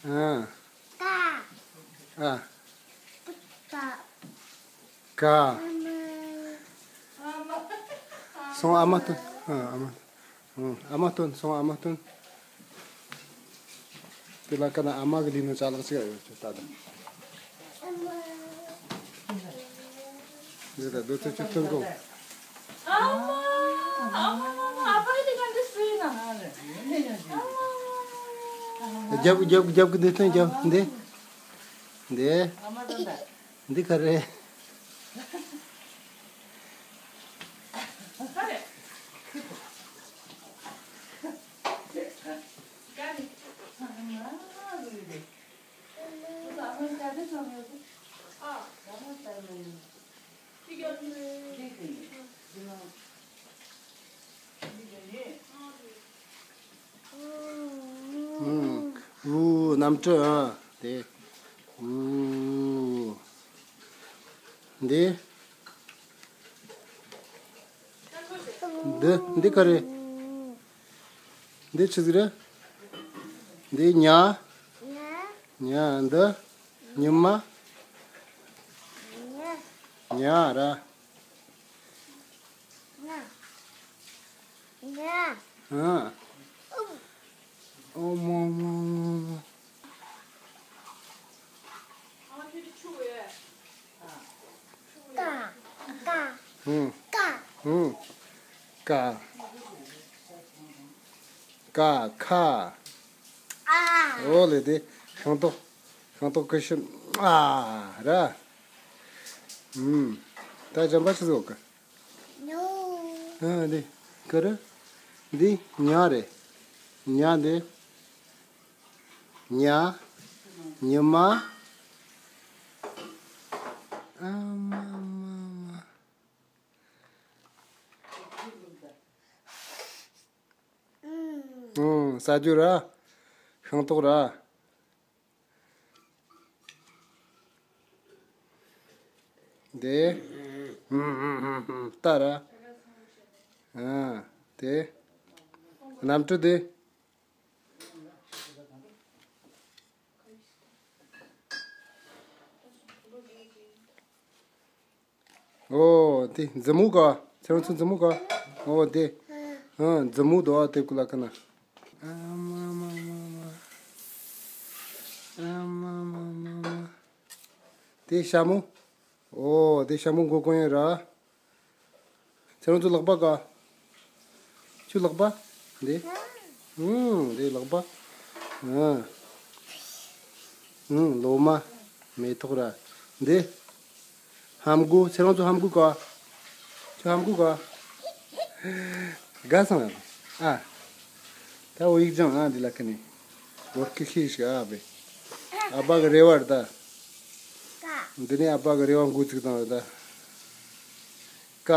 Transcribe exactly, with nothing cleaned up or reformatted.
ཨ། ཀ། ཨ། ཀ། ཀ། ཨ་མ། སོང་། ཨ་མ་ཐོན། ཨ། ཨ་མ། ཨ། ཨ་མ་ཐོན། སོང་། ཨ་མ་ཐོན། དེ་ལ་ཀ་ན་ཨ་མ་གི་ལི་ནུ་ཅ་ལག་ཅིག་ཡོད་ཆོག་ད་ད། འདི་ད་དུ་ཚོད་ཅིག་ཐོན་གོ། ཨ་མ། ཨ་མ། ཨ་མ། ཨ་ཕ་གི་དེ་ག་འདི་སུ་ཡིན་ན། ཨ་མ། རྒྱབ་རྒྱབ་རྒྱབ་གི་འདི་ཐོན། རྒྱབ་འདི། འདི། འདི་ག་རེ། ཨུ། ཨུ། གནམ་གྲུ། ཨ། དེ། ཨུ། འདི། འདི། འདི་ག་རེ། འདི་ཆི་ཟིག་རེད། འདི་ཉ། ཉ། འདི་ཉི་མ། ཉ་ར། ཨ། ཨོ་མོ་མོ་མོ་མོ། ཀ། ཀ། ཧུམ། ཀ། ཧུམ། ཀ། ཀ། ཁ། ཨ། ཨོ་ལེ་དེ། ཤིང་ཏོག་ཤིང་ཏོག་ཀུ་ཤུ། ཨ་ར། ཧུམ། ད་འཇམ་པ་ཆི་ཟིག་ཡོད་གི། ཨ་འདི་ག་རེ། འདི་ཉ་རེད། ཉ་འདི། ཉ། ཉི་མ། ཨ་མ་མ་མ། ཨུམ། ཟ་རྒྱུ་ར། ཤིང་ཏོག་ར། དེ། ཨུམ་ཨུམ་ཨུམ་ཨུམ། རྟ་ར། ཨ། དེ། གནམ་གྲུ་དེ། ཨོ་དེ་མཛུབ་མོ་ག། ཚེ་རིང་མཚོ་མཛུབ་མོ་ག། ཨོ་དེ། ཨ། མཛུབ་མོ་དོ་ཨ། དེ་ཀུ་ལ་ཀ་ན། ཨ་མ་མ་མ་མ། ཨ་མ་མ་མ་མ། དེ་ཞྭ་མོ། ཨོ་དེ་ཞྭ་མོ་མགོ་གོན་ཡ་ར། ཚེ་རིང་མཚོ་ལག་པ་ག། ཁྱོད་ལག་པ། འདི། ཨུམ། འདི་ལག་པ། ཨ། ཨུམ། ལོ་མ། མེ་ཏོག་ར། འདི། ཧམ་གོ། ཚེ་རིང་མཚོ་ཧམ་གོ་ག། ཁྱོད་ཧམ་གོ་ག། དགའ་སོང་ཡ། ཨ། ད་འོ་ཡིག་སྦྱང་ཨ། འདི་ལ་ཁ་ནས། འོར་ཁི་ཁི་ཞིག་ཨ་བེ། ཨ་ཕ་གི་རེ་བ་རེད་ད། འདི་ནས་ཨ་ཕ་གི་རེ་བ་འགོ་ཚུགས་བཏང་རེད་ད། ཀ།